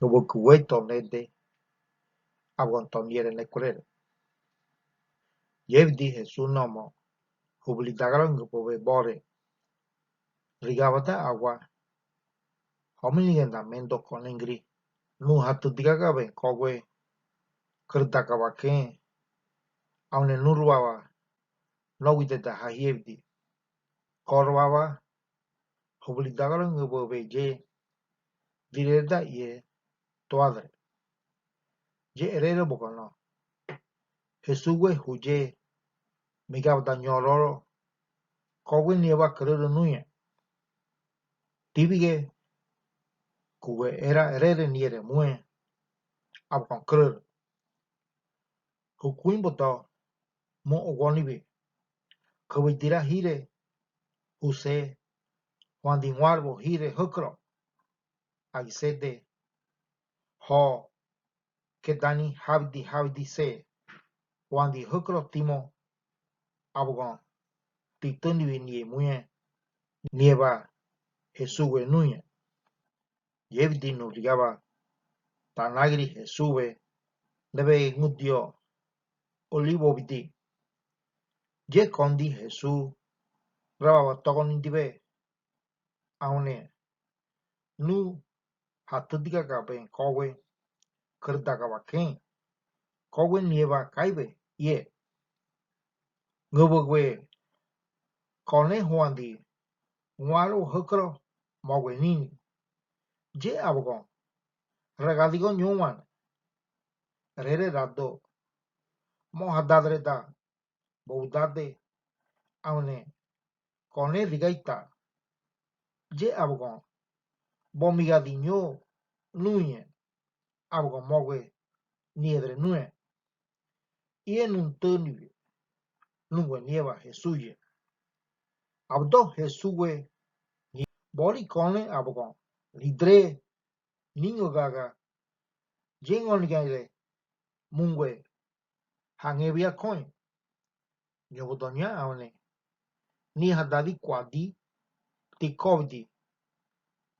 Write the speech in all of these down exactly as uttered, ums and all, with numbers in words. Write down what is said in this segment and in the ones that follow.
Ngâbei kuwéi to nede, abugón to niere nekurére. Yébidi Jesús nomo, jubuli dagaragübei bore, rigabada awa, homi nigenda mendo konengri, nu jatüdigagabei kowe, kürüdagawakén, awene nuruwawa, nógudeda jajéwidi, kórowawa, jubuli dagaragübei ye, direda iye, tuadre. Ye erere bokono. Jesúswe huye, migabada ñororo, kowe niewa kürürü nuña. Tíbige, kuwe era erere niere mue, abugón kürürü. Hukuimboto, mu ogonibie, kaweidirá hire, huse, Huandi Nguarubo hire hüküro, agisede, ho, kedani háwidi háwidi se, Huandi hüküro timo, abugón, titüniwi nie mue, niewa, Jesúswe nuña. Yébidi nurigawa, tanagiri Jesúswe, newe ngudio, Olibowidi. Ye kondi Jesús, rawawa togonidibei, awene, nu, jatüdigagabei kowe, kürüdagawakén, kowe niewa kaiwe, iye. Ngöbögwe, kone Huandi, Nguarubo hüküro, mowe nini. Ye abugón, ragadigo ñuwane. Erere rado, mo jadadreda, bowudade, awene, kone rigaita. Ye abugón, bo migadi ño, nuñe, abugón mowe, niedre nuñe. Iye nuntüniwi, nuwe niewa Jesúsye. Abdó Jesúswe, ni bori kone abugón, nidre, niño gaga, ye ngonigaire, munwe, jañewia kói. Ñobodoña awene, ni jadadi kuadi, ti kówidi,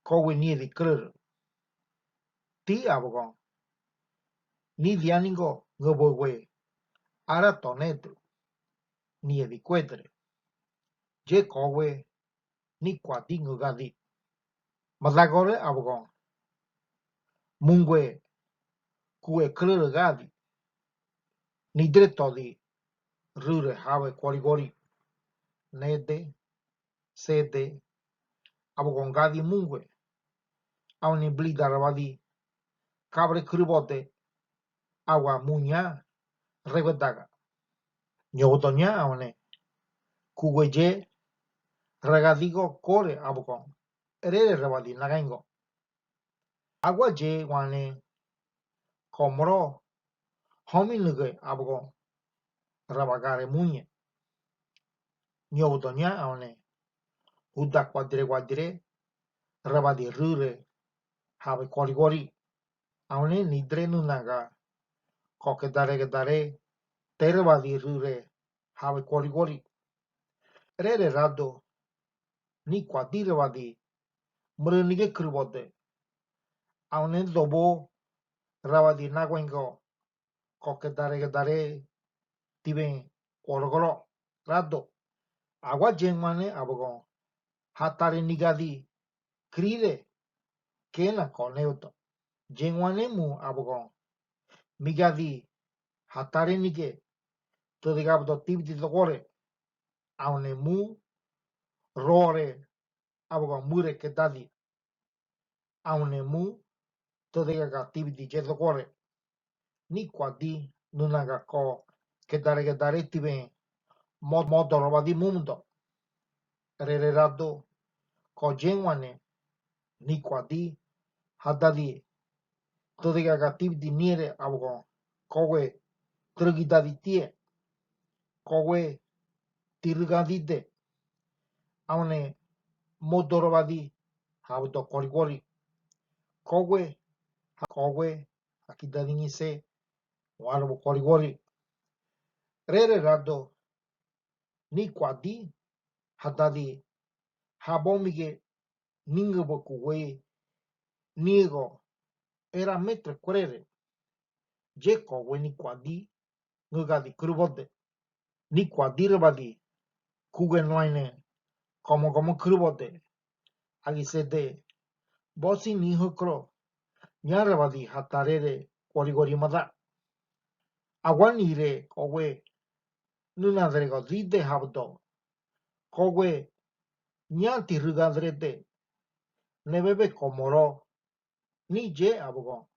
kowe niedi kürürü. Ti abugón, ni dianingo ngöbögwe, ara to nede, niedi kuedre. Ye kowe, ni kuadi ngögadi. Madagore abugón. Mungue, kuwe kürürü gadi. Nidre todi, rüre jawe kuorigori. Nede, sede, abugón gadi mungue. Awene blidarabadi, kabre küribode, awa muña, rewedaga. Ñobodoña awene, kuwe ye, ragadigo kore abugón, erere rebadi nagaingo. Awa ye wane, komoro, homi nügei abugón, rabagare muñe. Ñobodoña awene, huda kuadire kuadire, rebadi rüre, jawe kuorigori. Awene nidre nünaga, koke dare ke dare, te rebadi rüre, jawe kuorigori. Erere rado, ni kuadi rebadi, mürünige küribode. Awene dobo, rebadi naguengo, koke dare ke dare, tiben, kuorogoro, rado. Awa ye wane abugón, jatare nigadi, kirire, kena koneoto. Ye wane mu abugón, migadi, jatare nige, tödega abugón tibidi dokore, awene mu, rore, abugón mure kedadi. Awene mu, tödega tibidi ye dokore. Ni kuadi, nünaga koke dare ke dare tiben, mo, modorobadi mumudo. Erere rado, ko ye wane, ni kuadi, jadadi, tödega tibidi niere abugón, kowe, türügidadi tie, kowe, tirügadide, awene, modorobadi, jawedo kuorigori, kowe, ja, kowe, jakidadi ñise, warobo kuorigori. Erere rado, ni kuadi, jadadi, jabomige, ningebo kuwe, niego, era metre kuerere. Ye kowe ni kuadi ngugadi kurubode, ni kuadi rubadi, kuge noene komo komo kurubode. Agise de bosi ni hukuro, nia rubadi hatarere korigori mada. Awa nire kowe nunadre go dide habudo. Kowe nia tirugadre de, nebebe komoro ni ye abugo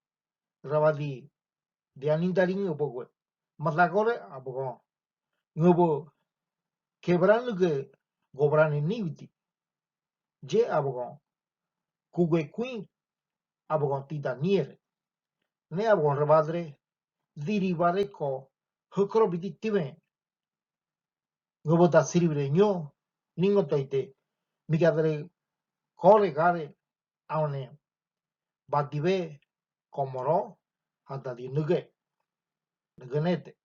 rubadi diani dari ngubugue, madagore abugo ngubu kebra nuge gobrani nibidi. Ye abugo kuge kui abugo tida niere. Ne abugo rubadre diri bare ko hukuro bidi tiwe. Ngubu dasiri bire nyo, ningo toite, migadre kore gare, aone badibe komoro hadadi nuge, nuge nete.